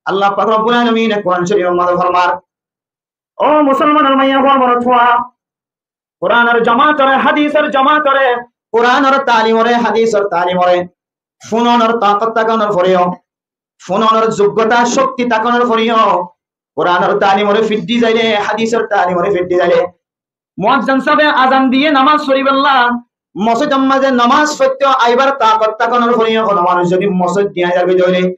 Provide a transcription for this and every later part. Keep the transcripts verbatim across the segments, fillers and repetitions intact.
Allah pak Rabbul Alamine Kuran Corifor mazé formar, ó musolmanor maiya fua, morot fua, Kuranor jamaatore, hadisor jamaatore, Kuranor talimore, hadisor talimore funonor takot tákonor foreyó, funonor zoggota cokti tákonor foreyó, Kuranor talimore fiddi zaile, hadisor talimore fiddi zaile, muazzin sábe azan diye namaz foribálla, mosjidor mazé namaz foitto aibar takot tákonor foreyó, hono manúc zodi mosjid di aizar goi de óile,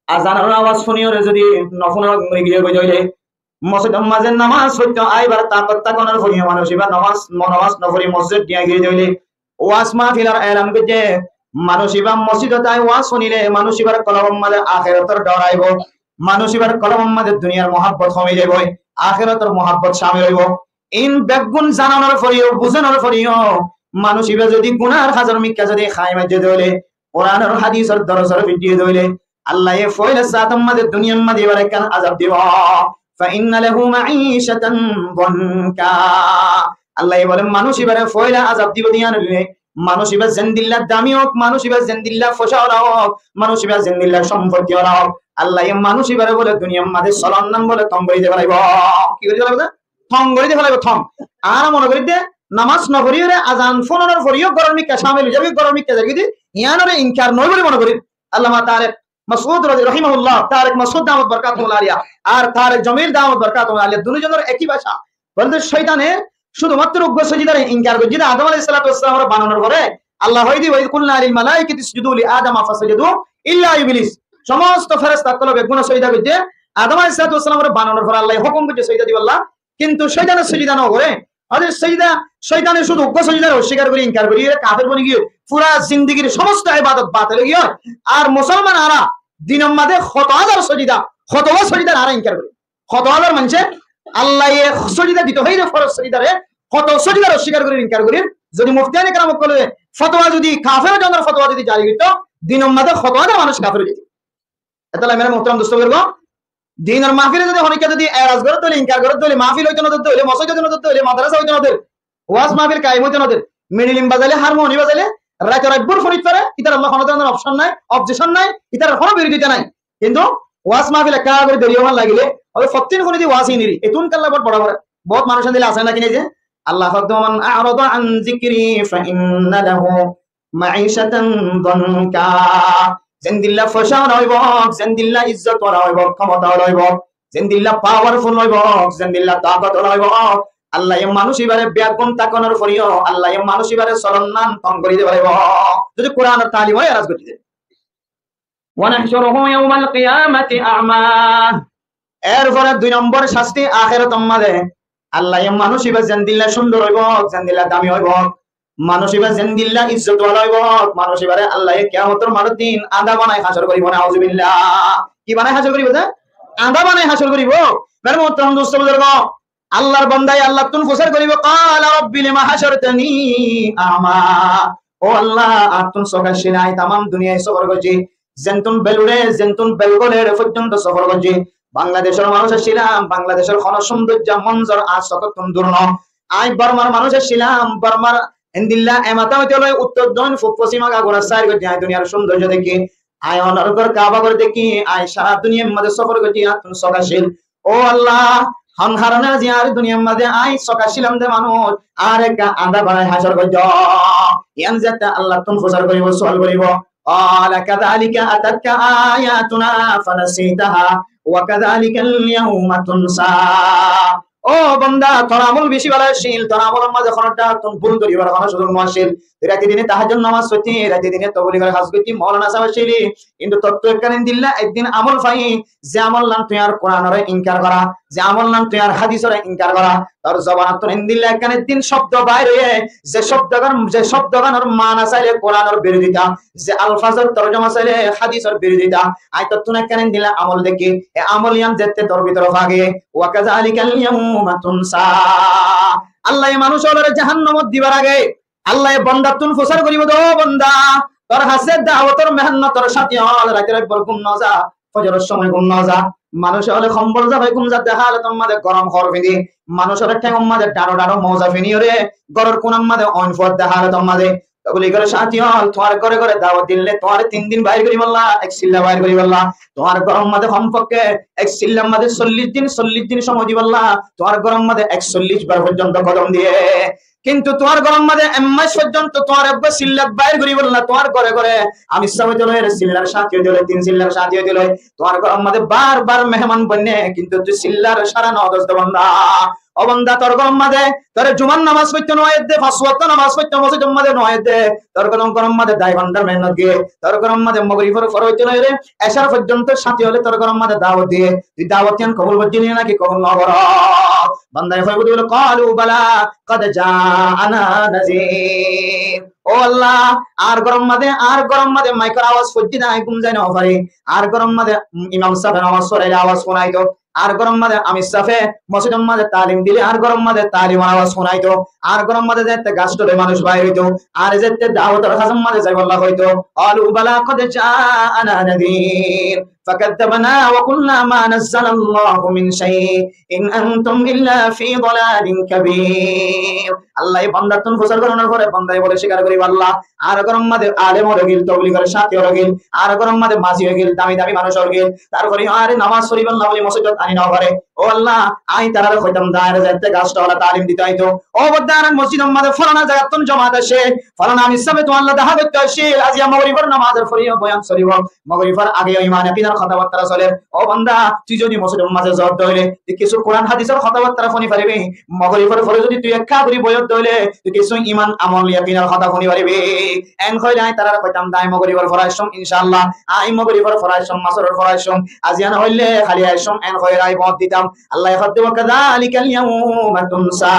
azanor awaz funiyóre zodi no funa goi giyé goi de óile, mosjidor mazé namaz foitto aibar takot tákonor foreyó manúc iba namaz, namaz no fori mosjid di aizar goi de óile, waz mahfilor elan goijje, manúc iba mosjidot ai waz funile manúc ibar kolbor mazé ahérator dor aibo, manúc ibar kolbor mazé duniyar muhabbot homi zaibo, ahérator muhabbot camil óibo. In beggún zananor foreyó, buzanor foreyó, manúc iba zodi gunar hajor mikká zodi háim aijje de óile, Kuranor hadisor dorosor fiddi de óile, Allaye foila saator mazé duniyar mazé ibare ekkán azab dibo. Fa inna lahu ma'ishatan danka. Allaye bole, manúc ibare foila azab dibo de yián óile, manúc iba zendilla dami ók, manúc iba zendilla foisa ola ók, manúc iba zendilla sompotti ola ók, Allaye manúc ibare bole duniyar mazé solonnan bole tong gori di felaibo. Ki gori di felaibo de? Tong gori di felaibo, tong. Añára mone gori de, namaz no foriyóre azan funonor foreyó goror mikká camil ói zaibo, goror mikká zaibo de, yiánore inkar no óibo buli mone gori. Allama Tarek Masud razi-, rahimahullah, Tarek Masud damat barakatuhumul aliya, ar Tarek Jamil damat barakatuhumul aliya, duní zonor ekí báca. Bolte, cóitane cúdumatro uggwá sojidare inkar goijje de, Adam aláihis salatu wassalamore bananor fore Allah hoiyé de, "Wa idh qulna lil malaikati isjudu li Adama fasajadu illa Iblis." Somosto feresta ókkole beggúne sojida goijje, Adam aláihis salatu wassalamore bananor fore Allaye hókum goijje sojida dibálla, kintu cóitane sojida no gore. Ar sojida, cóitane cúdu uggwá sojidare oswikar gori, inkar gori, ere kafer boni giyé, fura zindigir somosto ibadot batil ói giyé. Ar musolman añára dinor mazé hoto házar sojida, hoto sojidare añára inkar gori. Hoto házar maincé Allaye sojida dito hoiyé de foroz sojidare, hoto sojidare oswikar gori, inkar gori. Zodi muftiyane keram ókkole fotowa zodi kafer ói zaibo, fotowa zodi jari goitto, dinor mazé hoto házar manúc kafer ói zaito. Etolla mere muhtaram dosto buzurgo, dinor mahfile zodi honikka zodi eraz goré de óile, inkar goré de óile, mahfil óito no de óile, mosjid óito no de óile, madrasa óito no de óile, waz mahfil kaim óito no de óile, mandolin bazaile, harmoni bazaile, raitor aibur funit fare, itar Allah hono dóronor option nai, objection nai, itar hono birodita nai. Kintu waz mahfil ekka gori deri ówan lagile, ói fottin funi di waz iniri, etún kalla bot bora bora. Bot manúc endilla asé na ki nai ze, Allah hoó de, "Man a'rada an zikri fa inna lahu ma'ishatan danka." Zendilla foisa ola óibo, zendilla izzot ola óibo, khomota ola óibo, zendilla powerful óibo, zendilla takot ola óibo, Allaye manúc ibare beggún tákonor foreyó, Allaye manúc ibare solonnan tong gori di felaibo. Zodi Kuranor talimore eraz gori de. "Wa nahshuruhu yawmal qiyamati a'ma." Erfore dui nombor casti ahérator mazé. Allaye manúc iba zendilla cúndor óibo, zendilla dami óibo, manúc iba zendilla izzot wala óibo, manúc ibare Allaye kiyamotor maçor din andá banai hácor goribo, nauzubillah. Ki banai hácor goribo de? Andá banai hácor goribo. Mere muhtaram dosto buzurgo, Allar bandaye Allattún fusar goribo, "Qala rabbi lima hashartani a'ma." Ó Allah, añáttún sók accíl, añí tamam duniyai sófor goijjí, zettún bel uçé, zettún bel golé, ere foijjonto sófor goijjí. Bangladecor manúc accílam, Bangladecor hono cúndoijja monzor añár sókottún dur no. Añí Bormar manúc accílam, Bormar endilla emata óite loi uttor doin fuk fosim aga gura sair goijjí, añí duniyar cúndoijja dekí, añí onor gór Kaba gór dekí, añí sara duniyar mazé sófor goijjí, añáttún sók accíl. Ó Allah, hon harone aijja añár duniyar mazé añí sók accílam de manúc, añáre ekka andá banai hácor goijjó. Yián zette Allattún fusar goribo, sual goribo. Qala kadhalika atatka ayatuna fanasitaha wa kadhalikal yawma tunsa. Ó banda, tor amol beci bála accíl, tor amolor mazé honó ektattún bul dóribar honó suzug no accíl. Tui raite dine tahajjud nomaz foitte, raite dine tobligor ham goitte, moulana sáb accíli, kintu tottú ekkán endilla ek din amol faiyí, ze amollan tui añár Kuranore inkar gora, ze amollan tui añár hadisore inkar gora, tor zobanottún endilla ekkán ek din cobdo bair óiye, ze cobdogan, ze cobdoganor mana saile Kuranor birodita, ze alfazor torjoma saile hadisor birodita, añí tottún ekkán endilla amol dekí, e amol yián zette tor bútore fage, wa kadhalikal yawma tunsa. Allaye manúc ólore jahannamot dibar age, Allaye bandattún fusar goribo de, "Ó banda, tor hañsé dawotor mehennotor sáti ól, raite raibor gúm no za, fozoror somoi gúm no za." Manúce óle kombol zafai gúm za de hálotor mazé, gorom hóor findi, manúce óle théngor mazé dhañço dhañço mouza findi óre, góror kunor mazé oin fuar de hálotor mazé, Tabligor sáñti ókkol, tuáñr góre góre dawot dile, tuáñre tin din bair goríbolla, ek silla bair goríbolla. Tuáñr góror mazé hom fokke ek sillar mazé sollic din, sollic din somoi dibolla. Tuáñr góror mazé ek sollic bar foijjonto kodom diye. Kintu tuáñr góror mazé ek mac foijjonto tuáñre uggwá silla bair goríbolla, tuáñr góre góre amir sáb óite loi, sillar sáñti óite loi, tin sillar sáñti óite loi, tuáñr góror mazé bar bar meheman boinne, kintu tui sillar sára no dos de banda. Ó banda, tor góror mazé tore jumar nomaz foitto no edde, fañs wokto nomaz foitto mosjidor mazé no edde, tor góror, góror mazé dai gondar mehenot giyé, tor góror mazé mogorifor fore óite loi re ecár foijjonto sáñti ókkole tor góror mazé dawot diye, tui dawot yián kobul goijjili naki kobul no goros? Bandaye hoibo de bole, "Qalu bala qad ja'ana nadhir." Ó Allah, añár góror mazé, añár góror mazé maikor awaz foijjé de añí gúm zai no fari. Añár góror mazé, um, imam sábe nomaz foraile awaz fúnaito. Añár góror mazé amir sábe mosjidor mazé talim dile añár góror mazé talimor awaz fúnaito. Añár góror mazé zette gas tole manúc bair óito, añáre zette dawotor házor mazé zaibolla hoito. Qalu bala qad ja'ana nadhir fakadzdzabna wa qulna ma nazzalallahu min shay in antum illa fi dalalin kabir. Allaye bandattún fusár gorónor fore bandaye bole sikar goríbo, Allah, añár góror mazé alem ói giyói, tobligor sáñti ói giyói, añár góror mazé mazi ói giyói, dami dami manúc ói giyói, tarfore añáre nomaz foríbolla buli mosjidot ani no fare. Ó Allah, añí tarare hoitam de añáre zette gas tole talim dito aito. Ó banda, añárar mosjidor mazé folana zagattún jomat aiccé, folana amir sábe tuáñlla dahá goitto aiccíl, aijja mogorifor nomazor fore boyan solibo. Mogorifor age iman yakinor hotábatta soler. Ó banda, tui zodi mosjidor mazé zor dóile, tui kissú Kuran hadisor hotábatta fúni faribi. Mogorifor fore zodi tui ekká gori boiyot dóile, tui kissú iman, amol, yakinor hotá fúni faribi. En hoile añí tarare hoitam de añí mogorifor fore aiccúm, inshaAllah. Añí mogorifor fore aiccúm, asaror fore aiccúm. Aijja no hoile háli aiccúm, en hoile añí bout ditam. Allaye hoó de, "Wa kadhalikal yawma tunsa."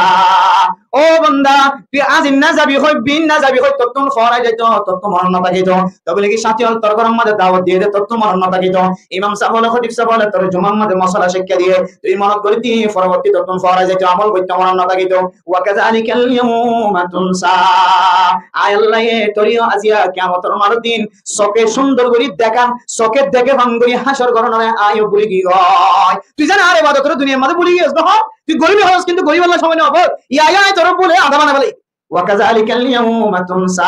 Ó banda, tui aijja no zaibi hoi, bín no zaibi hoi, tottún fore zaibo, tottún monot no tákibo. Tobligi sáñti ókkol tor góror mazé dawot diye de, tottún monot no tákibo. Imam sáb ókkole, hótib sáb ókkole tore jumar mazé mosala cíkka diye, tui monot goríbi, foroborti tottún fore zaibo, amol goitto monot no tákibo. "Wa kadhalikal yawma tunsa." Añí Allaye tore yó aijja kiyamotor maidan din soke cúndor gori dekán, soke deke fán gori hácor gorónore añí yó buli giyói. Tui zene añár ebadotore duniyar mazé buli giyós, no? Tui goribi hoós, kintu goribolla somoi no fos. Yá, yá, añí tore buli ada banai félai. "Wa kadhalikal yawma tunsa."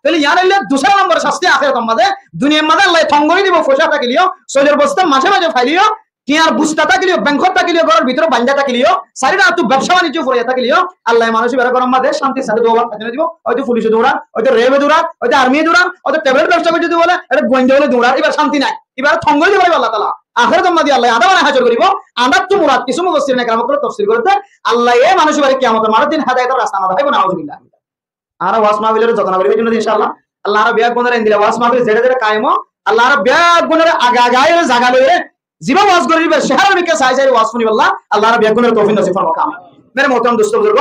Tóile yían óilde dusára lombor cásti ahérator mazé. Duniyar mazé Allaye tong gori dibo, foicá tákile yó, soilor bosta maze maze faile yó, tiyar bosta tákile yó, benkot tákile yó, góror bútore bainda tákile yó, sairó añttu bebsa banijjo furiya tákile yó, Allaye manúc ibare góror mazé cántir sáte dua bát háite no dibo. Óito fulice durar, óito rebe durar, óito armiye durar, óito teblet bebsa goijje de bole, ere goinda bole durar, ibar cánti nai. Ibare tong gori dibo Allah taala. Ahérator mazé Allaye ada banai hácor goribo. Adattú murad kissú mufassirin keram ókkole tofsir gorer de, Allaye manúc ibare kiyamotor maidan din hedayotor rasta no deháibo, nauzubillah. Añára waz mahfilore zotno goribo, inshaAllah. Allah añára beggúnore endilla waz mahfil zere zere kayem, Allah añára beggúnore age age aiyóre zaga loiyóre, ziba waz goríbar, céhara mikká sai sai waz fúnibolla, Allah añára beggúnore toufik nosib formouk. Amin. Mere muhtaram dost buzurg,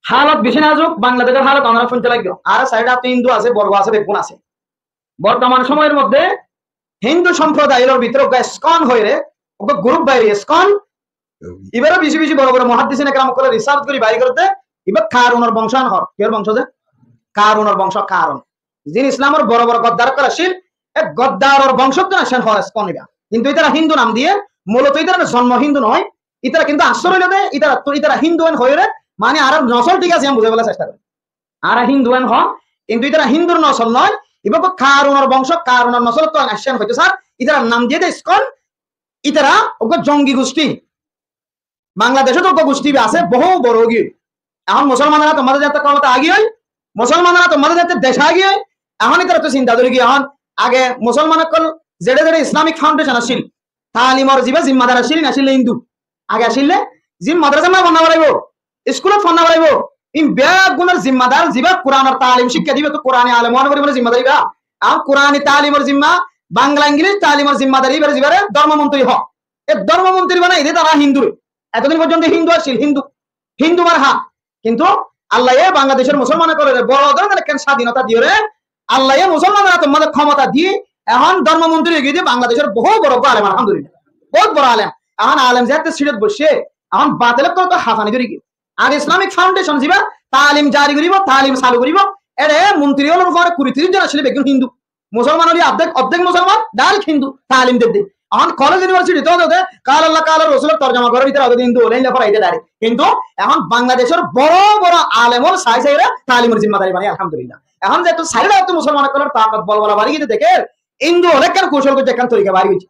halot beci nazuk, Bangladecor halot onora fúnte laiggó. Añára sairó añttu Hindu asé, Borgo asé, beggún asé. Bortoman somoyor modde Hindu somprodayor bútore uggwá ISKCON hoiyóre, uggwá group bair, ISKCON. Ibare beci beci boro boro muhaddisine keram ókkole research gori bair gorer de, iba Karunor bongco an hoór. Kiyór bongco de? Karunor bongco, Karun. Zin Islamor boro boro goddar ókkol accíl, e goddaror bongcottún aiccé hoór ISKCON iba. Kintu itara Hindu nam diye, muloto itarar zonmo Hindu no, itara kintu asóle óilde, itara, itara Hindu en hoiyóre, mane añárar nosol thík asé, yián buzaibolla cesta gorer. Añára Hindu en hoó, kintu itara Hindur nosol no, iba uggwá Karunor bongco, Karunor nosolottún aiccé hoito sar, itarar nam diye de ISKCON, itara uggwá jongi gucthi. Bangladecot uggwá gucthi iba asé, bohú boro ói giyói. Ehón musolmanor átor mazé zette kémota ai giyói, musolmanor átor mazé zette dec ai giyói, ehón itarattú sinta dóri giyói. Ehón age musolman ókkol zere zere Islamic Foundation accíl, talimor ziba zimmadar accíl, ín accíl Hindu. Age accíl, zin madrasar mazé fonna foraibo, iskulot fonna foraibo, ín beggúnor zimmadar, ziba Kuranor talim cíkka dibo, to Kurani alem óibar zimmadar iba. Ar Kurani talimor zimma, Bangla Inglis talimor zimmadar ibare zibare dormo montri hoó. E dormo montri banai de tara Hindure. Etodin foijjonto Hindu accíl, Hindu. Hindu mar ha. Kintu Allaye Bangladecor musolman ókkolore boro dóronor ekkán sádinota diyóre, Allaye musolmanor átor mazé kémota di, ehón dormo montri ói giyé de Bangladecor bohút boro alem, alhamdulillah. Bohút boro alem. Ehón alem zette siçot boiccé, ehón batil ókkolottu hafani dóri giyé. Ar Islamic Foundation ziba talim jari goribo, talim salu goribo, ere montri ókkolor uore kuri tiríc zon accíl, beggún Hindu. Musolman óile oddek, oddek musolman, direct Hindu, talim der de. Ehón college university tó de, qala Allah, qala Rasul or torjoma gorer bútore ódde Hindu ókkole foraiyé de direct. Kintu ehón Bangladecor boro boro alem ókkol sai sai ere talimor zimmadari banaiye, alhamdulillah. Ehón zehetu sairó diyattu musolman ókkolor takot bol bola bari giyé de deker, Hindu ókkole ekkán kucol goijje, ekkán torika bari goijje.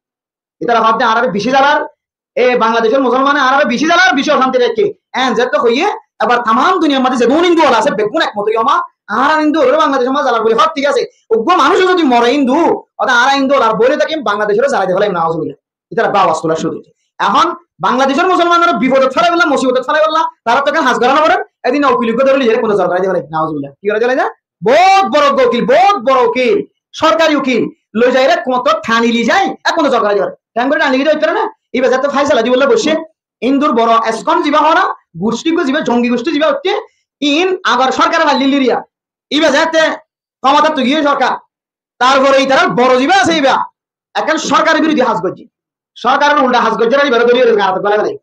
Itará hoódde añáre beci zalar, e Bangladecor musolmane añáre beci zalar, beci ocanti raikké. En zeto hoiye, ebar tamam duniyar maze zedún Hindu ókkol asé, beggún ekmot óiye, añára Hindu ókkolore Bangladecor maze zalar buli hoó, thík asé. Uggwá manúic zodi more Hindu, óde añára Hindu ókkol ar bóli tákim, Bangladecor zalai di félai, nauzubillah. Itará awaz tula cúru óiye. Ehón Bangladecor musolmanore bifodot félaibolla, musibot félaibolla, tará to ekkán ham gora no forer, edin ukil uggwá dóri loi zaire kundo zor gorai di félai, nauzubillah. Ki gorai di félai de? Bout boro ukil, bout boro ukil, sorkari ukil, loi zaire kundo tani loi zai, ek kundo zor gorai di félai. Tengori tani loi zai, óitto na? Iba zeto faisala dibolla boicce, Hindur boro eskon ziba hona, gucthi go ziba, jongi gucthi ziba óitte, in agor sorkare faillí riya. Iba zete komotat giyé sorkar. Tarfore itarar boro ziba asé iba, ekkán sorkar birodí ham goijje. Sorkaror ulda ham goijje, ar ibare dóri dóri ganatot golai félaiye.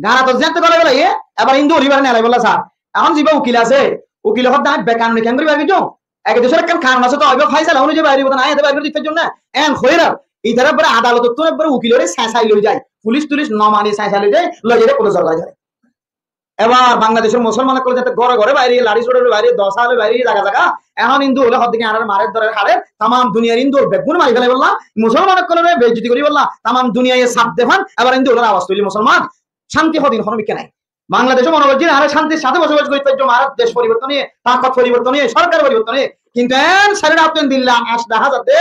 Ganatot zette golai félaiye, ebar Hindu ókkole ibare nelai bolla sar. Ehón ziba ukil asé, ukile hoódde añí bekanuni kengori bar goijjum. Ek decor ekkán kanun asé, to iba faisala onuzai bar goijjum, añí ete bar gori di faijjum na. En hoiyóre itará ebbare adalotottún ebbare ukilore sesai loi zai, fulic tulic no mani sesai loi zai, loi zaire kundo zor gorai di félai. Ebar Bangladecor musolman ókkol zete góre góre baire, lari sóri loi baire, dosa loi baire, zaga zaga. Ehón Hindu ókkole hoddé ki añáre marer, dórer, harer, tamam duniyar Hindu ókkol beggún mari félaibolla, musolman ókkolore beizzoti goríbolla, tamam duniyai saf de fán, ebar Hindu ókkolor awaz tuille musolman. Cánti hodin hono mikká nai. Bangladecot mone goijjé añára cántir sáte bosobac gorí faijjum, añárar dec poriborton óiye, takot poriborton óiye, sorkar poriborton óiye. Kintu en sairó diyattu endilla ac dahá zadde,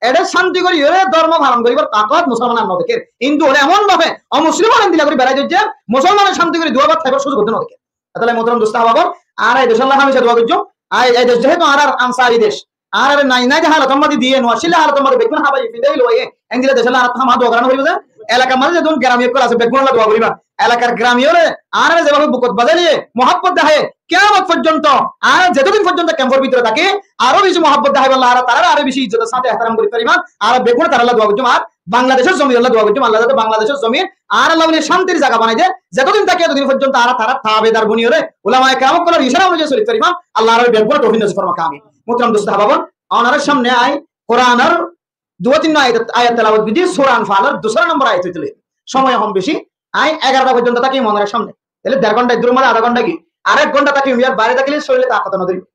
ede cánti gorí ore dórmo falon goríbar takot musolmane ar no dekér. Hindu ókkole emon bábe omuslim ókkol endilla gorí berai dóijje, musolmane cánti gorí duwa bát háibar suzug ódde no dekér. Etolla muhtaram dustó ahbab ókkol, añára e dec olla hámica duwa goijjum. Ar e dec zehetu añárar ansari dec, añárare nai nai de halotor maze diye, no accíl de halotor maze beggún hábai fidai loiye, endilla dec olla añára hámica duwa gorá no foribo de. Elakar maze zedún grami ókkol asé, beggún olla duwa goriba. Elakar grami ókkole añárare zebábe bukot bazai loiye, muhábbot dahaiye, kiyamot foijjonto, añára zetodin foijjonto kempor bútore táki, aró beci muhábbot dahaibolla, añára tarare aró beci izzotor sáte ehtaram gorí faribá. Añára beggúne taralla duwa goijjum, ar Bangladecor zomin olla duwa goijjum, Allah zate Bangladecor zomin añáralla buli cántir zaga banai de, zetodin táki etodin foijjonto añára tarar tabedar boni ore, ulamaye keram ókkolor icára onuzai soli faribá. Allah añára beggúnore toufik nosib formok, amin. Muhtaram dustó ahbab ókkol, onorar samne añí Kuranor duwa tin ayat, ayat telawot goijjí, Sura Anfalor dusára nombor ayat óite loi. Somoi hom beci, añí egarota foijjonto tákim onorar samne. Tóile der gonta, eddur maze adha gonta ki? Ar ek gonta tákim, iyar baire tákile córile takot no dóribo.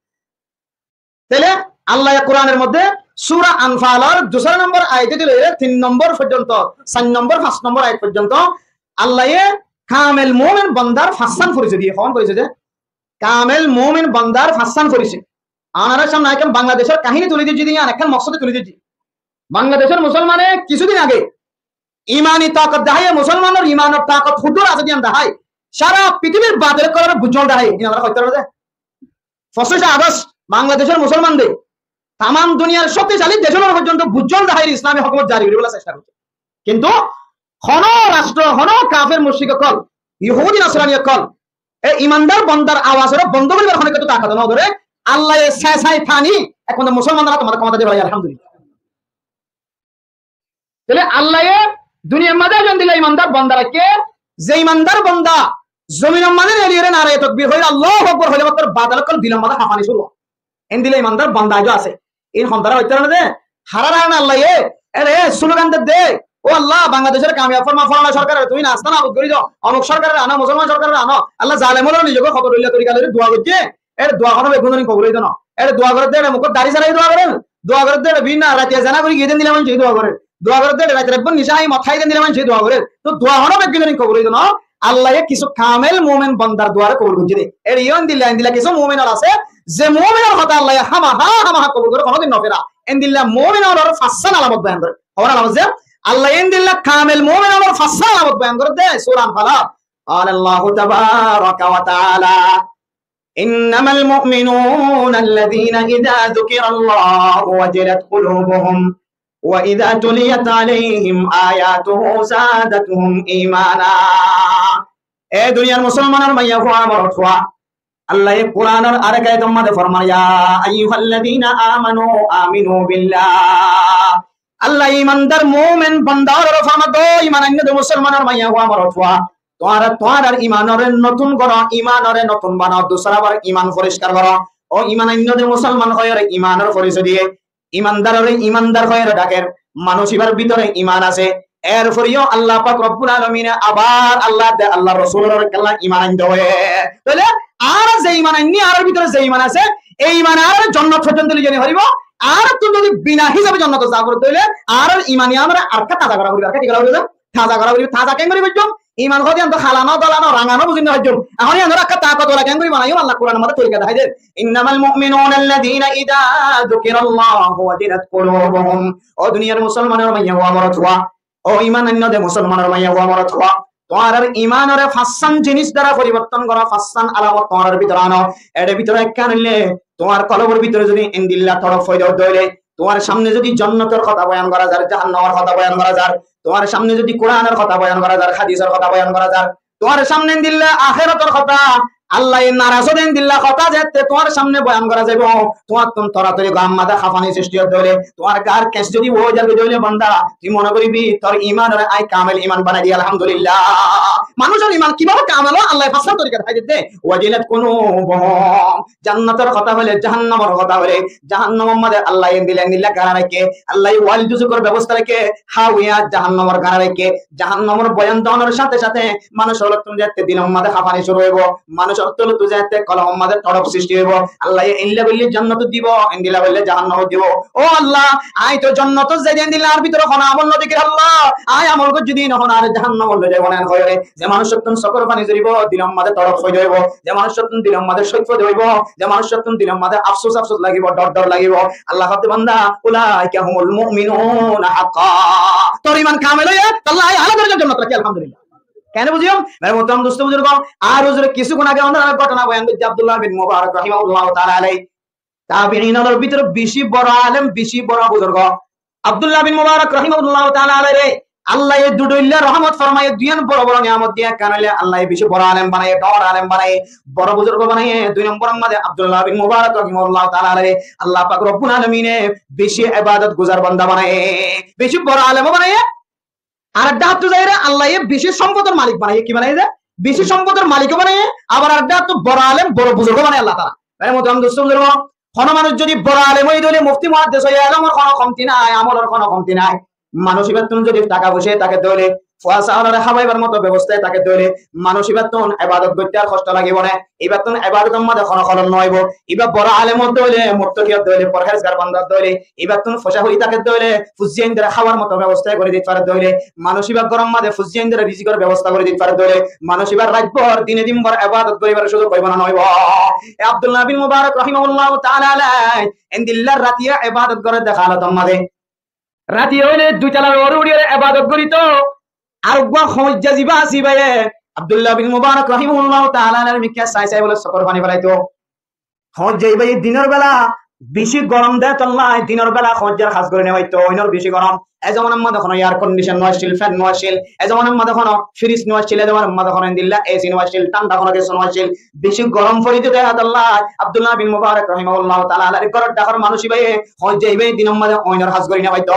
Tóile Allaye Kuranor modde Sura Anfalor dusára nombor ayat óite loi tin nombor foijjonto, sair nombor, fañs nombor ayat foijjonto Allaye kamel mumin bondar fañssán forisoy diye, hon forisoy de? Kamel mumin bondar fañssán forisoy. Onorar samne añí ekkán Bangladecor kahini tuli diyé de, yián ekkán moksode tuli diyé de. Bangladecor musolmane kissudin age imani takot dahaiye, musolmanor imanor takot huddur asé de yián dahaiye. Sára pitibir batil ókkolore bujjol dahaiye, yián añára hoito fari de. Focíce Agost Bangladecor musolman de tamam duniyar cokticali dec ókkol foijjonto bujjol dahaiye, Islami hókumot jari goríbolla cesta goijje. Kintu hono rastro, hono kafer mucrik ókkol, Yahudi Nasrani ókkol, e imandar bondar awazore bondo goríbar hono kessú takot no dóre. Allaye sesai fani ekmatra musolmanor át or maze kemota diye félaiye, alhamdulillah. Tóile Allaye duniyar maze endilla imandar bonda raikké, ze imandar bonda zominor maze neli ore naraye tokbir hoile, Allahu Akbar hoile matro batil ókkol dilor maze hafani cúru ói. Endilla imandar bonda aijjó asé. In hondara hoito fare de, harar harone Allaye ere slogan de de, "O Allah, Bangladecore kamiyab forma, folana sorkarore tumi nasta nabud gori do, omuk sorkarore ano, musolman sorkarore ano, Allah zalem ókkolore nizokkol hotor goilla torika loi" duwa goijje. Ere duwa hono beggúnor kobul óiye de no. Ere duwa gorer de ere mukot dari sárai duwa gorer. Duwa gorer de ere bibinno rati zena gori giyé de endilla maincé duwa gorer. Duwa gorer de ere rati raibor nisha hái mot hái de endilla maincé duwa gorer. To duwa hono beggúnor kobul óiye de no. Allaye kissú kamel mumin bondar duware kobul goijje de. Ere yián endilla endilla kissú mumin ókkol asé, ze mumin ókkolor hotá Allaye hámaha hámaha kobul gore, honodin no fera. Endilla mumin ókkolor fañssán alamot boyan gore. Hon alamot ze? Allaye endilla kamel mumin ókkolor fañssán alamot boyan gore de Sura Anfalot. قال الله تبارك وتعالى: إنما المؤمنون الذين إذا ذكر الله وجلت قلوبهم وإذا تليت عليهم آياته زادتهم إيمانا. E duniyar musolmanor maiya fua, morot fua, Allaye Kuranor arek ayator maze formar, يا أيها الذين آمنوا آمنوا بالله. Allah imandar mumin bonda ókkolore formar de, iman ainno de musolmanor maiya fua, morot fua, tuáñra tuáñrar imanore notun goro, imanore notun banao, dusára bar iman foriskar goro. O iman ainno de musolman hoiyore imanor forisoy diye, imandarore imandar hoiyore daker, manúic ibar bútore iman asé, Erfore yó Allah pak Robbul Alamine abar Allah de, Allah Rosulor kella iman ainde hoiye. Tóile añára ze iman ainní, añárar bútore ze iman asé, e imane añárare jonnot foijjonto loi zai no faribó. Añárattún zodi bina hisabe jonnot za goré, tóile añárar imane añárare arka taza gora foribo, arka ki gora foribo? Taza gora foribo. Taza keén gori faijjum? Iman hoó de yián to hala no, dola no, ranga no, buzí no faijjum. Ehón yián arka takot wala keén gori banaiyum? Allah Kuranor maze torika dahái der. إنما المؤمنون الذين إذا ذكر الله وجلت قلوبهم. Ó duniyar musolmanor maiyafua, morotfua, ó iman ainno de musolmanor maiyafua, morotfua, tuáñrar imanore fañsán jinis dara foriborton goró, fañsán alamot tuáñrar bútore ano. Ere bútore ekkán óile tuáñr kolbor bútore zodi endilla torop foida óile, tuáñr samne zodi jonnotor hotá boyan gora zar, jahannamor hotá boyan gora zar, tuáñr samne zodi Kuranor hotá boyan gora zar, hadisor hotá boyan gora zar, tuáñr samne endilla ahérator hotá, Allaye naraz óde endilla hotá zette tuáñr samne boyan gora zaibo, tuáñttun toratori gar maze hafani sristi ódde óile, tuáñr gar keñs zodi boi zar goi de óile banda, tui mone goribi tor imanore añí kamel iman banai di, alhamdulillah. Manúcor iman kibabe kamel ó, Allaye fañsán torika dahái der de. وجلت قلوبهم. Jannator hotá hoile, jahannamor hotá hoile, jahannamor maze Allaye endilla endilla gara raikké, Allaye wail duzukor bebosta raikké, hawiya jahannamor gara raikké, jahannamor boyan donor sáte sáte manúc ókkolor tún zette dilor maze hafani cúru óibo, manúc ókkolor tún zette kolbor maze torop sristi óibo. Allaye endilla goille jannot dibo, endilla goille jahannamot dibo. Ó Allah, añí to jannot zai de endilla añár bútore hono amol no dekír Allah, añí amol goijjí de no hono añáre jahannamot loi zaibo na hoiyóre. Ze manúcor tún sókor fani zoribo, dilor maze torop foida óibo, ze manúcor tún dilor maze cók foida óibo, ze manúcor tún dilor maze afsus afsus lagibo, dor dor lagibo. Allah hoó de banda, أولئك هم المؤمنون حقا. Tor iman kamel óiye, Allah añáre añára jannot rakí, alhamdulillah. Kene buziyum? Mere muhtaram dost buzurg, ar huzure kissúkkun age onora ghotona boyan goijjé Abdullah bin Mubarak rahimahullahu taala alaih. Tabiin ókkolor bútore beci boro alem, beci boro buzurg. Abdullah bin Mubarak rahimahullahu taala alaih re, Allaye dui dhoilla rohmot formaiye, duiyan boro boro niyamot diye, ekkán óile Allaye beci boro alem banaiye, dhoóñr alem banaiye, boro buzurg banaiye. Dui nombor or maze Abdullah bin Mubarak rahimahullahu taala alaih re Allah pak Robbul Alamine beci ebadot guzar banda banaiye, beci boro alem ó banaiye. Ar ek dháktu zaiyóre Allaye beci sompodor malik banaiye. Ki banaiye de? Beci sompodor malik ó banaiye, abar ar ek dháktu boro alem, boro buzurg ó banaiye Allah taala. Mere muhtaram dost buzurg, hono manúc zodi boro alem óiye de óile, mufti muhaddes óiye, elomor hono komti nai, amolor hono komti nai. Manúc íbattún zodi taka foisa táke de óile, fua saolore hábaibar moto bebosta táke de óile, manúc íbattún ebadot goitté ar hosto lagibo né? Íbattún ebadotor maze hono holol no óibo. Íba boro alem ódde óile, muttaki ódde óile, porhezgar banda ódde óile, íbattún foisa kuri táke de óile, fuain dóre hábar moto bebosta gori dite fare de óile, manúc íbar góror maze fuain dóre rizikor bebosta gori dite fare de óile, manúc íba rait bór dine din bór ebadot goribar suzuk óibo né no óibo? E Abdullah bin Mubarak rahimahullahu taala alaih endilla ratiya ebadot gore de halotor maze. Ratiya óile dui talar uore uçiyóre ebadot gorito. Ar uggwá hoijja ziba asé íbaye Abdullah bin Mubarak rahimahullahu taala alaihir mikká sai sai bóle sokor fani felaito. Hoijja íbaye dinor bela beci gorom de tolla, dinor bela hoijjar ham gori no faitto, oinor beci gorom. E zomanar maze hono air condition no accíl, fan no accíl, e zomanar maze hono fridge no accíl, e zomanar maze hono endilla A C no accíl, thánda hono kessú no accíl. Beci gorom fori de tolla Abdullah bin Mubarak rahimahullahu taala alaihir góror dhakor manúc íbaye hoijja íbaye dinor maze oinor ham gori no faitto.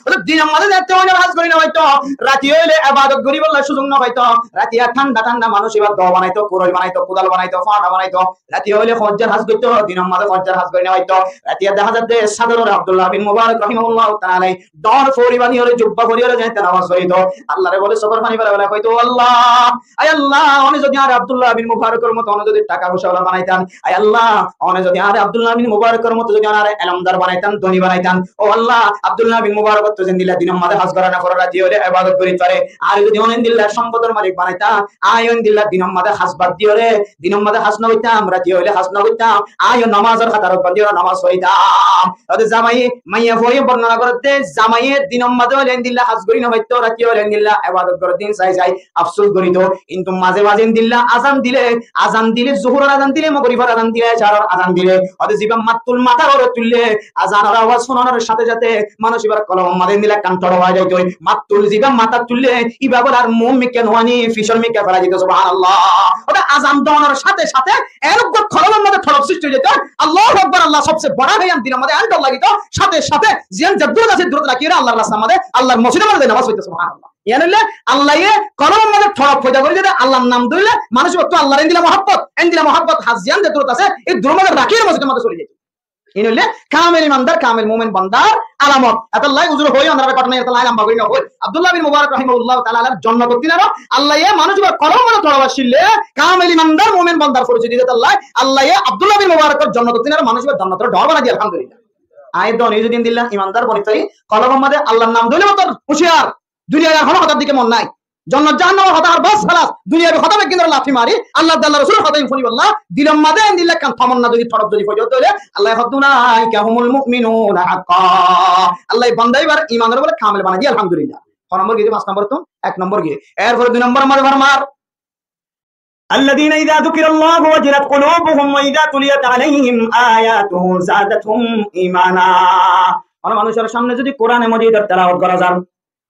Óile dinor maze zette oinor ham gori no faitto, ratiya óile ebadot goribolla suzuk no faitto. Ratiya thánda thánda manúc íba do banaito, kuroi banaito, kudal banaito, fáñda banaito. Ratiya óile hoijjar ham goitto, dinor maze hoijjar ham gori no faitto. Ratiya dehá zar de sádorore Abdullah bin Mubarak rahimahullahu taala alaih dhoóñr fori baniyóre, jubba foriyóre zette namaz forito. Allahre bóle sokor fani fela fela hoito, "Allah, ai Allah, one zodi añáre Abdullah bin Mubarakor moto one zodi taka foisa wala banaitan, ai Allah, one zodi añáre Abdullah bin Mubarakor moto zodi añáre elomdar banaitan, dóni banaitan, ó Allah, Abdullah bin Mubarakor to zendilla dinor maze ham gora no fore, ratiya óile ebadot gori fare, añáre zodi one endilla sompodor malik banaitan, añí ó endilla dinor maze ham bad diyóre, dinor maze ham no goittam, ratiya óile ham no goittam, añí ó namazor hátarot bandi óre namaz forittam." Óde zamaiye, maiyafuaye bornona gorer de, zamaiye dinor maze óile endilla ham gori no faitto, ratiya óile endilla ebadot gorer din sai sai afsus gorito. Kintu maze maze endilla azan dile, azan dile, zuhuror azan dile, mogoribar azan dile, ecaror azan dile, óde ziba mattul matar uore tuille, azanor awaz funonor sáte sáte manúc íbar kolbor maze endilla ekkán todop ói zaito. Mattul ziba matat tuille, íba bóle ar muúr mikká no aní, fisór mikká felai dito, subhanallah. Óde azan donor sáte sáte en uggwá kolbor maze todop sristi ói zaito. Allahu Akbar, Allah sobse bora hé, yián dinor maze en dor lagito, sáte sáte ziyan ze durot asé, durot rakiyóre Allah'r rastar maze, Allah'r mosjidor maze namaz foitto, subhanallah. Yián óile Allaye kolbor maze todop foida gori de, Allah'r nam dórile manúc íbattú Allah'r endilla muhabbot, endilla muhabbot, ham ziyan ze durot asé, e durot maze rakiyóre mosjidor maze soli zaito. Iín óilde kamil imandar, kamil mumin bandar alamot. Etolla uzur hoi, onorare gótona etolla lamba gorí no hoi. Abdullah bin Mubarak rahimahullahu taala alar jonnotor tin aro Allaye manúic ibár kolbor maze torobar cílle kamil imandar mumin bandar foricoy diyé etolla Allaye Abdullah bin Mubarakor jonnotor tin aro manúic ibár jonnotor dhoor banai diyé, alhamdulillah. Añí doni zodi endilla imandar boni fari, kolbor maze Allar nam dóile motor huciyar, duniyar ar hono hotár dike mon nai. Jonnot jahannamor hotá ar bas, halas. Duniyabi hotá beggún dóri lafi mari, Allah ar Allar Rosulor hotá in fúnibolla dilor maze endilla ekkán tamonna zodi, torop zodi foijja óile, Allah hoó de, "Ulaika humul mu'minuna haqqan." Allah banda ibár imanor bole kamil banai diye, alhamdulillah. Ko nombor giyé? Fañs nombor tún ek nombor giyé. Erfore dui nombor maze formar, "Alladhina idha dhukirallahu wajilat qulubuhum wa idha tuliyat alaihim ayatuhu zadatuhum imana." Hono manúicor samne zodi Kurane Mojidor telawot gora zar,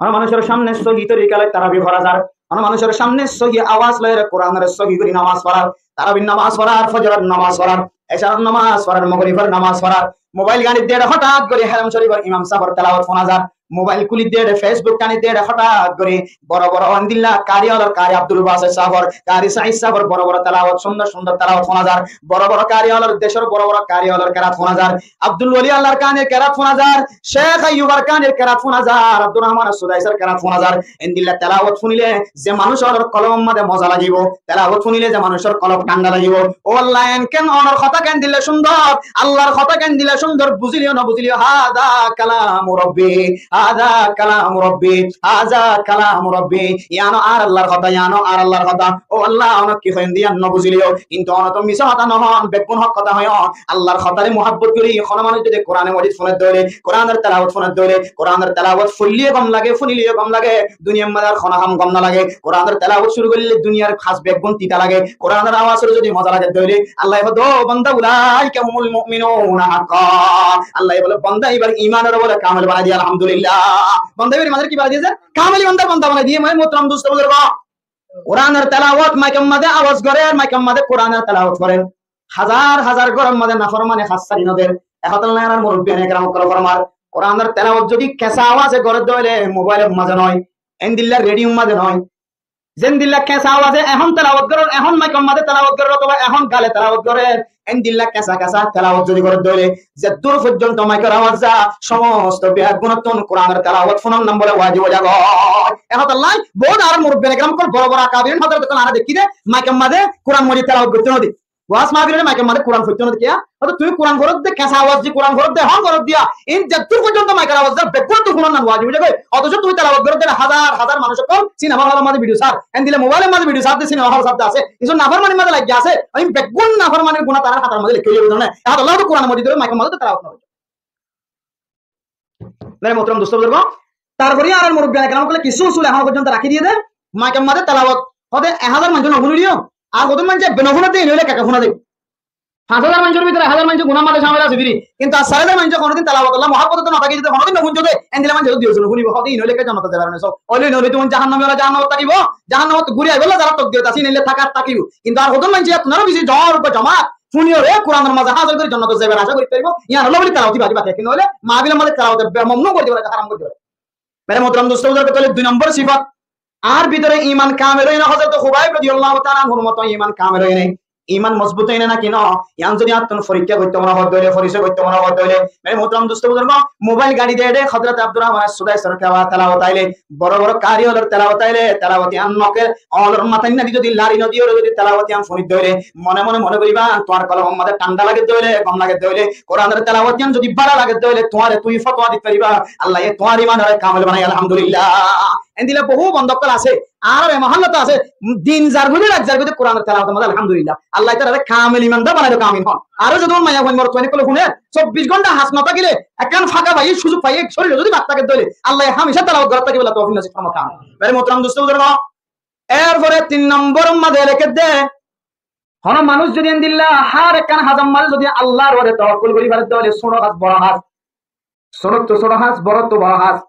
hono manúicor samne sóhi torika loi tarabi fora zar, hono manúicor samne sóhi awaz loi Kuranore sóhi gorí nomaz forar, tarabir nomaz forar, fojoror nomaz forar, ecar nomaz forar, mogoribor nomaz forar, mobail gañçi de hothát gorí Haram Corifor imam sáfor telawot fúna zar, mobail kúli de, Facebook tani de hothát gorí boro boro endilla kari olor, kari Abdul Basit sáfor, kari Said sáfor boro boro telawot, cúndor cúndor telawot fúna zar, boro boro kari olor, decor boro boro kari olor kerat fúna zar, Abdul Wali Allar Kanir kerat fúna zar, Sheikh Ayyub Arkanir kerat fúna zar, Abdur Rahman As-Sudaisor kerat fúna zar. Endilla telawot fúnile ze manúicor kolbor maze moza lagibo, telawot fúnile ze manúicor kolb thánda lagibo. Ó Allah, en ken onor hotá ken dilla cúndor, Allar hotá ken dilla cúndor, buziliyo no buziliyo, "Haza kalamu Rabbi, haza kalamu Rabbi, haza kalamu Rabbi." Iyan ó añár Allar hotá, iyan ó añár Allar hotá. Ó Allah, onor ki hoiyon de iyan no buziliyo, kintu onor to misá hotá no hoón, beggún hók hotá hoiyon. Allar hotáre muhabbot gorí hono manúic zodi Kurane Mojid fúner de óile, Kuranor telawot fúner de óile, Kuranor telawot foilleyó gom lage, fúnileyó gom lage, duniyar maze ar hono ham gom no lage. Kuranor telawot cúru goille duniyar ham beggún tita lage. Kuranor awazor zodi moza lage de óile, Allah hoó de, "Ó banda, ulaika humul mu'minuna haqqan." Allah bole, banda ibár imanor bole kamil banai diye, alhamdulillah. Banda ibár imanor ki banai diye? Kamil imandar banda banai diye. Mere muhtaram dustó buzurgo, Kuranor telawot maikor maze awaz gorer, maikor maze Kuranor telawot gorer. Hazar hazar góror maze naformani hás sári no der. E hotá añárar murubbiyane keram ókkole formar, Kuranor telawot zodi kesa awaze gorer de óile mobailor maze no, endilla rediyor maze no, zendilla kesa awaze ehón telawot gorer, ehón maikor maze telawot gorer, otoba ehón gale telawot gorer, endilla kesa kesa telawot zodi gorer de óile, zeddur foijjonto maikor awaz za, somosto beggúnottún Kuranor telawot fúnannan bole wajib ói zagói. E hotálla bout añárar murubbiyane keram ókkol, boro boro akabirin hotálla añára dekí de, maikor maze Kuran Mojid telawot goitto no de. Waz mahfilot maikor maze Kuran foitto no de. Kiyá? Óto tuñí Kuran foródde, kesa awaz di Kuran foródde, ehón foródde, iín zeddur foijjonto maikor awaz za, beggúnottún fúnannan wajib ói zagói. Ótoco tuñí telawot goródde, hazar hazar manúic ókkol sinema hólor maze vidiyo sar, endilla mobailor maze vidiyo sar de, sinema hól sar de asé, kissú naformanir maze lagi asé, iín beggún naformanir guná tarár hátar maze lekí ói zaibo de. E hotálla Kuran Mojidor maikor maze telawot no goijjó. Mere muhtaram dustó buzurgo, tarfore añárar murubbiyane keram ókkole kissú usul ehón foijjonto rakí diye de, maikor maze telawot hoó de ek hazar maincé no fúniliyo, ar hodún maincé no fúne de, iín óile keke fúne de. Fañs hazar maincór bútore ek hazar maincé gunar maze camil asé firi, kintu ar sari hazar maincé honodin telawotolla muhabbotottú no táki zodi honodin no fúnto de, endilla maincé dui zone fúnibo, hoó de iín óile keke jonnotot zaibar no. Óile iín óile tuáñra jahannami ókkol jahannamot tákibo, jahannamot gúri aibolla zará tokdirot asé, iín óile tákat tákibo. Kintu ar hodún maincé ettór beci jor uggwá jomat fúniyóre Kuranor maze házir gorí jonnotot zaibar acá gorí faribó, yián óile buli telawot baki baki, kintu óile mahfilor maze telawot be-, mamnu gorí dibo, haram gorí dibo. Mere muhtaram dustó buzurgo, tóile dui nombor sifat, añár bútore iman kamil óiye né, Hozrot Hubayb rodiyallahu taala anhur moto iman kamil óiye né, iman mozbut óiye né náki no, yián zodi añáttun forikká goittó mone hoó de óile, foriccóy goittó mone hoó de óile, mere muhtaram dustó buzurgo, mobail gañçi de de Hozrot Abdur Rahman Sudaisor kesa telawot aile, boro boro kari ókkolor telawot aile, telawot yián noke, ókkolor matá nadi zodi lari no diyóre zodi telawot yián fúni de óile, mone mone mone goríba, tuáñr kolbor maze thánda lage de óile, gom lage de óile, Kuranor telawot yián zodi bála lage de óile, tuáñre tuñí fotuwa di faribá, Allaye tuáñr imanore kamil banaiye, alhamdulillah. Endilla bohú banda ókkol asé, añárar e mohallot asé, din zar goi de, rait zar goi de Kuranor telawotor maze, alhamdulillah. Allaye tarare kamil imandar banai diyók, amin hoón. Aró zodi maiyafuain morotfuain ókkole fúner, sobbic gonta has no tákile, ekkán faka faiye, suzuk faiye, córile zodi bak táke de óile, Allaye hámica telawot gorát tákibolla toufik nosib formok, amin. Mere muhtaram dustó buzurgo, erfore tin nombor maze lekédde, hono manúc zodi endilla hár ekkán hazor maze zodi Allar uore tawakkul gorí fare de óile, cóto haz, boro haz, cótottu cóto haz, borottú boro haz,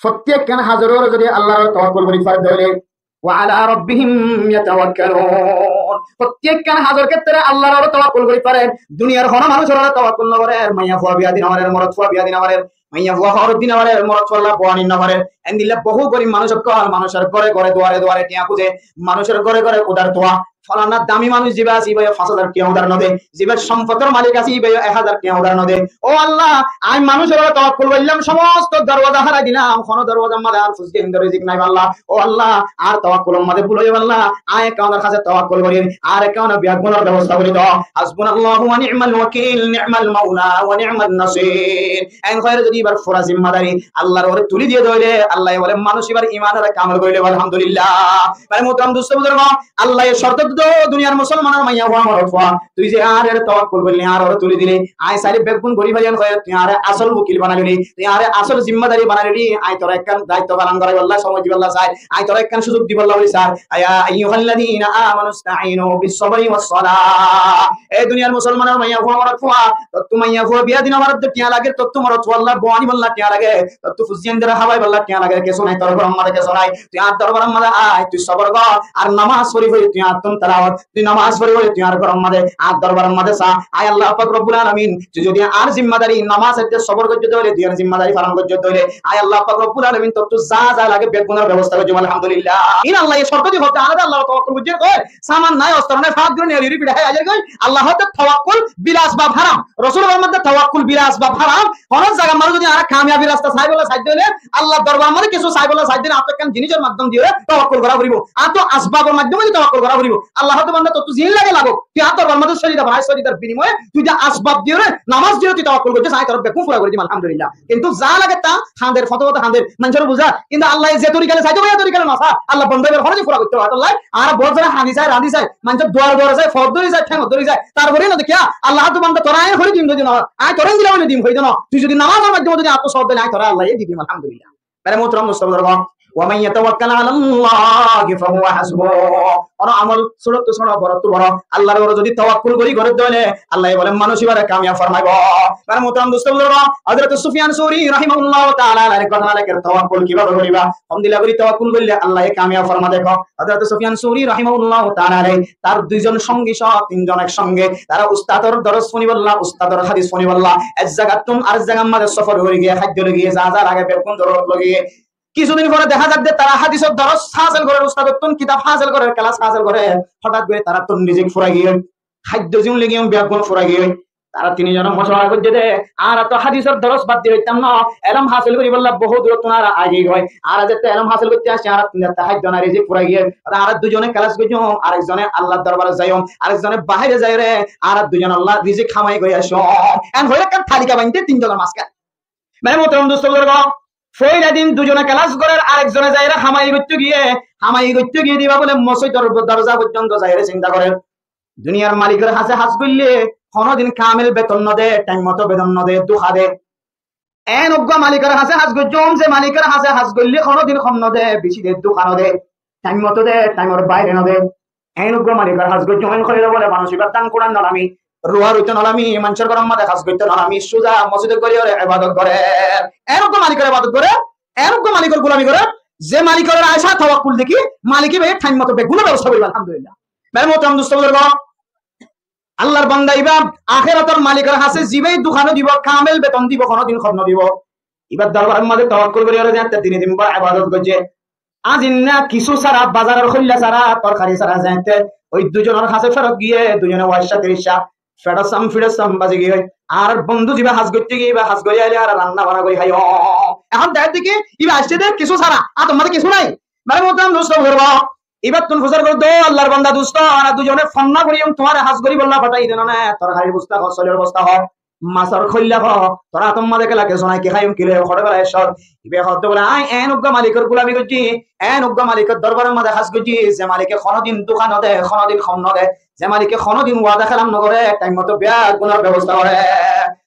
fottíkkán hazor uore zodi Allar uore tawakkul gorí fare de óile, wa ala rabbihim yatawakkalun. Fottíkkán hazor khétre Allar uore tawakkul gorí fare, duniyar hono manúcor uore tawakkul no gorer, maiyafua biyadi no gorer, morotfua biyadi no gorer, maiyafua hoor di no gorer, morotfualla buani no gorer. Endilla bohú gorib manúc ókkol, manúcor góre góre, duare duare tiañ kúje, manúcor góre góre udar dua, Folana dami manúic ziba asé, íbaye fañs házar tiañ udár no de. Ziba sompotor malik asé, íbaye ek házar tiañ udár no de. Ó Allah, añí manúicor uore tawakkul goillám, somosto dorwaza hárai dilam, hono dorwazar maze añár fuziyendor rizik nai balla. Ó Allah, añár tawakkulor maze bul óiye balla, añí ekkanor hañse tawakkul gorir, añár ekkanor biyagunor bebosta gori do. Hasbunallahu wa ni'mal wakil, ni'mal maula wa ni'man nasir. En hoiyóre zodi íbar fura zimmadari Allar uore tuli diye de óile, Allaye bole manúic íbar imanore kamil gorí loibo, alhamdulillah. Mane muhtaram dustó buzurgo, Allaye cort dito, duniyar musolmanor maiya fua, morot fua, tui ze añáre tawakkul goillí, añár uore tuli dilí, añí sailé beggún gorí fari, en hoiyóre tui añáre asol wokil banai lili, tui añáre asol zimmadari banai lili, añí tor ekkán daitto falon goráibolla, somoi dibolla sai, añí tor ekkán suzuk dibolla buli sai. يا أيها الذين آمنوا استعينوا بالصبر والصلاة. E duniyar musolmanor maiya fua, morot fua, tottú maiya fua biya di no farer de tiañ lager, tottú morot fualla bo anibolla tiañ lager, tottú fuziyendore hábaibolla tiañ lager, kessú nai, tor gorór maze kessú nai. Tui añár dorbaror maze ai, tui sobor gor, ar nomaz fori fori tui añáttun telawot, tui nomaz fori fori tui añár gorór maze, añár dorbaror maze sa. Ai Allah pak Rabbul Alamin, tui zodi añár zimmadari nomaz edde sobor goijjós de óile, duniyar zimmadari falon goijjós de óile, ai Allah pak Rabbul Alamin, tottú za za lage beggúnor bebosta goijjum, alhamdulillah. In Allaye cort di hoó de, añára de Allar uore tawakkul goijjí, oi, saman nai, ostro nai, fat gorí neri ri fira hái aijjer goi. Allah hoó de tawakkul bila asbab haram. Rosul formar de tawakkul bila asbab haram. Hono zagar maze zodi añára kamiyabir rasta saibolla saidde óile, Allar dorbaror maze kessú saibolla saidde óile, añáttu ekkán jinisor maddom diyóre tawakkul gora foribo. Añáttu asbabor maddome di tawakkul gora foribo. Allah hoó de banda, tottú zin lage lagók, tui añár dorbaror maze sojida banai, sojidar binimoye tui de asbab diyóre, nomaz diyóre tui tawakkul goijjós, añí tor beggún fura gori dim, alhamdulillah. Kintu za lage ta hañder, fothe fothe hañder, manúicor buzar. Kintu Allaye ze torikale sai de, ói torikale no sa. Allar banda íbar hono din fura goitte no fare. Tolla añára bout zone hañdi sai, randi sai, manúicor duare duare sai, fot dóri sai, théng dóri sai. Tar fore no de kiya, Allah, añáttu banda, tore añí fori dim zodi no, añí tore dilam óile dim hoiye de no. Tui zodi nomazor maddome zodi añáttu sawab dile, añí tore Allaye di dim, alhamdulillah. Mere muhtaram dustó buzurgo, ومن يتوكل على الله فهو حسبه. Hono amol córottú córo, borottú boro, Allar uore zodi tawakkul gori gorer de óile, Allaye bole manúic íbare kamiyab formaibo. Mere muhtaram dustó buzurgo, Hazrot Sufyan Sauri rahimahullahu taala alaihi ghotona leker, tawakkul kibabe goriba, hondilla gori tawakkul goille Allaye kamiyab forma de. Hazrot Sufyan Sauri rahimahullahu taala alaihi tar duizon songi só tinzon ek songe tara ustador doros funibolla, ustador hadis funibolla ek zagattún arek zagar maze sofor gori giyé, háiddo loi giyé, za za lage beggún zorurot loi giyé. Kissúdin fore deká zar de tara hadisor doros hásil gorer, ustadottún kitab hásil gorer, kelas hásil gorer, hotat gori tarattún rizik furai giyé, háiddo ziún loi giyé beggún furai giyé. Tara tinzone mocuwara goijjé de, añára to hadisor doros bad di faittam no, elóm hásil goribolla bout durottún añára aigí goi. Añára zette elóm hásil goitte aiccí, añára tinzone háiddo nai, rizik furai giyé. Añára duizone kelas goijjum, arekzone Allar dorbarot zaiyum, arekzone baáire zaiyóre, añára duizone Allar rizik hamai gori aiccum. En hoiyóre ekkán talika bainde tinzonor mazé. Mere muhtaram dustó buzurgo, foila din duizone kelas gorer, arekzone zaiyóre hamai goitte giyé, hamai goitte giyé de íba bole mosjidor dorza forzonto zaiyóre sinta gorer. Duniyar malikor hañse ham goille honodin kamil beton no de, thaim moto beton no de, duka de. En uggwá malikor hañse ham goijjum, ze malikor hañse ham goille honodin hom no de, beci de, duka no de, thaim moto de, thaimor baáire no de. En uggwá malikor ham goijjum, en hoiyóre bole manúic íbar dán kuçat no lami, ruwa ruito no lami, manúicor gorór maze ham goitto no lami, suza mosjidot gori óre ebadot gorer. En uggwá malikor ebadot gorer, en uggwá malikor gulami gorer, ze malikor añí tawakkul dekí, malike íbar thaim moto beggúnor bebosta goribo, alhamdulillah. Mere muhtaram dustó buzurgo, Allar banda íba ahérator malikor hañse ziba duka no dibo, kamil beton dibo, honodin hom no dibo. Íbar dorbaror maze tawakkul gori óre zette dine din bor ebadot goijjé. Aijja kissú sára, bazaror hoilla sára, torkari sára zette ói duizonor hañse ferot giyé, duizone waiccá tiríccá, feçor sam, fiçor sam bazi giyé. Añárar bondú ziba ham goitte giyé, íba ham gori aile añára ranna bana gori háiyum. Ehón dehá de ki, íba aiccé de kissú sára, átor maze kissú nai. Mere muhtaram dustó buzurgo, íbattún fusár gorer de, Allar banda dustó, añára duizone fonná goriyum, tuáñre ham goribolla fathai de no né, torkarir bosta hoó, soilor bosta hoó, masor hoilla hoó, tor átor maze kiyá kessú nai, ki háiyum, ki loiyum, hoçé bela ecót. Íba hoó de bole, añí en uggwá malikor gulami goijjí, en uggwá malikor dorbaror maze ham goijjí, ze malike honodin duka no de, honodin hom no de, ze malike honodin wada hélaf no gore, thaim moto beggúnor bebosta gore.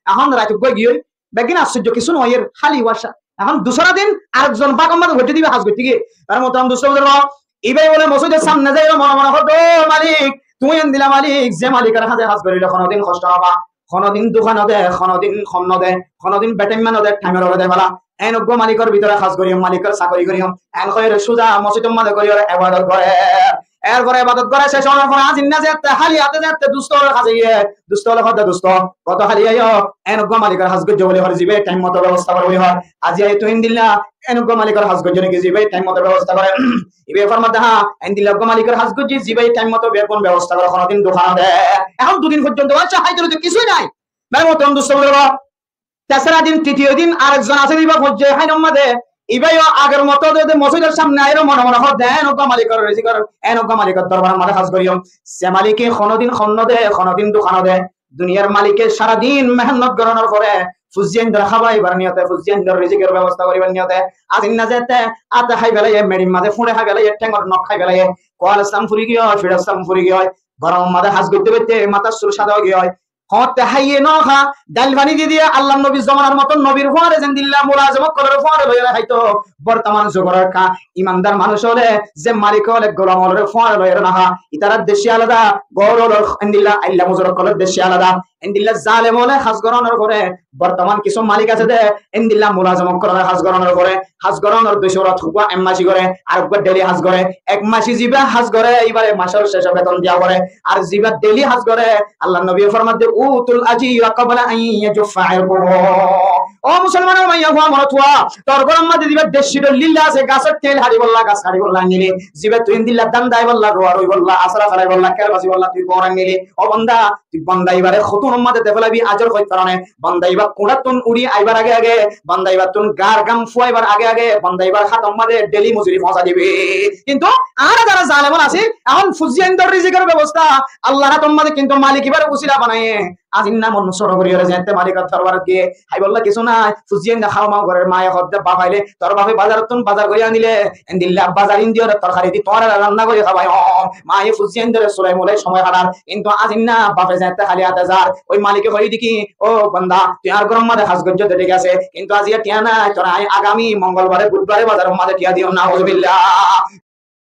Ehón rait uggwá giyói, beggín assorjo, kissú no óiyer, háli waiccá. Ehón dusára din arekzon bagor maze goijjé de íba ham goitte giyé. Mere muhtaram dustó buzurgo, íba bole mosjidor samne zai mone mone hoó de, "Ó malik, tuñí endilla malik, ze malikor hañse ham gorile honodin hosto no fa, honodin duka no de, honodin hom no de, honodin bethaimma no de, thaimor uore de bela." En uggwá malikor bútore ham goriyum, malikor sokori goriyum. En hoiyóre suza mosjidor maze gori óre ebadot gorer. Erfore ebadot gora cec ónor fore aijja zette háli áte zette dusto ókkolor hañse giyé, dusto ókkole hoó de, "Dusto, goto háli aiyó, en uggwá malikor ham goijjó buli hoór, zibá thaim moto bebosta goijjé buli hoór. Aijja aiyó tui endilla en uggwá malikor ham goijjó né ki, zibá thaim moto bebosta goré?" Ibá formar de, "Há, endilla uggwá malikor ham goijjí, zibá thaim moto beggún bebosta goré, honodin duka no de." Ehón dui din forzonto bacca háito to kissú nai. Mere muhtaram dusto buzurgo, tesara din, titiyo din, arekzon asé de, ibá foijje háinor maze, ibá yó agor moto de, de mosjidor samne aiyóre mone mone hoó de, "En uggwá malikor rizikor, en uggwá malikor dorbaror maze ham goijjum." Ze malike honodin ham no de, honodin duka no de, duniyar malike sara din mehénnot gorónor fore, fuain dóre hábaibar niyote, fuain dóre rizikor bebosta goribar niyote, aijja zette áte hái félaiye, meçir maze fuçe hái félaiye, théngor nok hái félaiye, kuwalor sam furi giyói, fiçor sam furi giyói, goromor maze ham goitte goitte matár sul sada ói giyói, hoóñtte háiye no há, dail faní di diye, Allar nobir zomanar moton nobir fuañre zendilla mulazem ókkolore fuañre loiyóre háito, bortoman zugor ekka imandar manúc ókkole, ze malik ókkole golam ókkolore fuañre loiyóre no há, itarar decce alada, gor ókkolor endilla ailla mozur ókkolor decce alada, endilla zalem ókkole ham gorónor fore, bortoman kissú malik asé de, endilla mulazem ókkolore ham gorónor fore, ham gorónor dui surot, uggwá ek maci goré, ar uggwá deli ham goré. Ek maci zibá ham goré, ibáre macor cece beton diya goré. Ar zibá deli ham goré, Allar nobiye formar de, "Utul ajira qabla an yajiffa irquhu." Ó musolmanor maiya fua, morot fua, tor goror maze zibá decci doli asé, gasor thél háribolla, gas háribolla nile, zibá tui endilla dán daibolla, ruwa ruibolla, asara felaibolla, kér basibolla tui goran nile, ó banda, tui banda ibáre hotunor maze de félaibi, ajor hoit karone, banda ibá kuñçattún uçí aibar age age, banda ibáttún gar gam fuaibar age age, banda ibár hátor maze deli mozuri foóñsai dibi. Kintu añára zara zalem ókkol así, ehón fuain dóre rizikor bebosta Allar hátor maze, kintu malik ibáre usila banaiye, aijja mone sóro gorí óre zette malikor dorbarot giyé, háibolla kissú nai, fuain dóre háu máu gorér, maye hoó de, "Baf aile, tor bafe bazarottún bazar gorí anile, endilla bazar ín diyoré torkari di tuáñre ranna gorí hábaiyum." Maye fuain dóre sulai mulai somoi hátar, kintu aijja bafe zette háli áte zar, ói malike hoó de ki, "Ó banda, tui añár goror maze ham goijjós de thík asé, kintu aijja thiañ nai, tore añí agami mongolbare, budbare bazaror maze thiañ diyum." Nauzubillah.